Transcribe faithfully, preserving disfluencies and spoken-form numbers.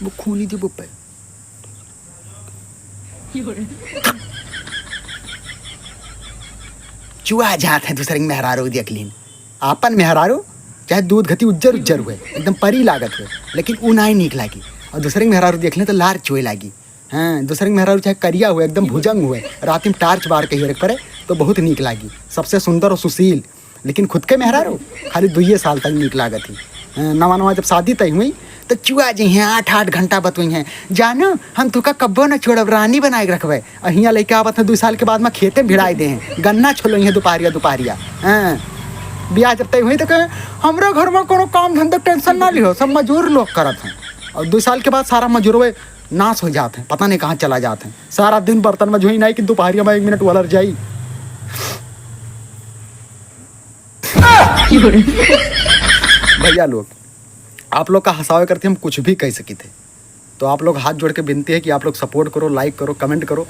वो खूनी दे बुप्पे। चुआ जात है दूसरे के मेहरारू देख लीन। आपन मेहरारू चाहे दूध घती उज्जर उज्जर हुए, एकदम परी लागत हुए, लेकिन ऊ नाहीं नीक लागी। और दूसरे के मेहरारू देख लें तो लार चुए लागी। हाँ, दूसरे के मेहरारू चाहे करिया हुए, एकदम भुजंग हुए, रात में टार्च बार के हेरे पड़े तो बहुत नीक लागी। सबसे सुंदर और सुशील, लेकिन खुद के मेहरारू खाली दुइये साल तक नीक लागत ही। हाँ, नवा नवा जब शादी तय हुई तो चुआ जी हैं, आठ आठ घंटा बतुई हैं, "जानो, हम तुका कब्बो न छोड़ब, रानी बनाए के रखबे।" और हियाँ लइके आवत हैं, दुइ साल के बाद में खेते में भिड़ाई दे हैं, गन्ना छोलोई हैं दुपहरिया दुपहरिया। हाँ, बियाह जब तय हुई तो कहे, "हमरे घर में कोनो काम धंधा टेंशन ना लिहो, सब मजूर लोग करत हैं।" और दुइ साल के बाद सारा मजूरवे नाश हो जात हैं, पता नहीं कहाँ चला जात हैं। सारा दिन बर्तन में झुई नहीं कि दुपहरिया में एक मिनट वलर जाई। भैया लोग, आप लोग का हंसावे करते हम कुछ भी कह सकी थे, तो आप लोग हाथ जोड़ के विनती है कि आप लोग सपोर्ट करो, लाइक करो, कमेंट करो।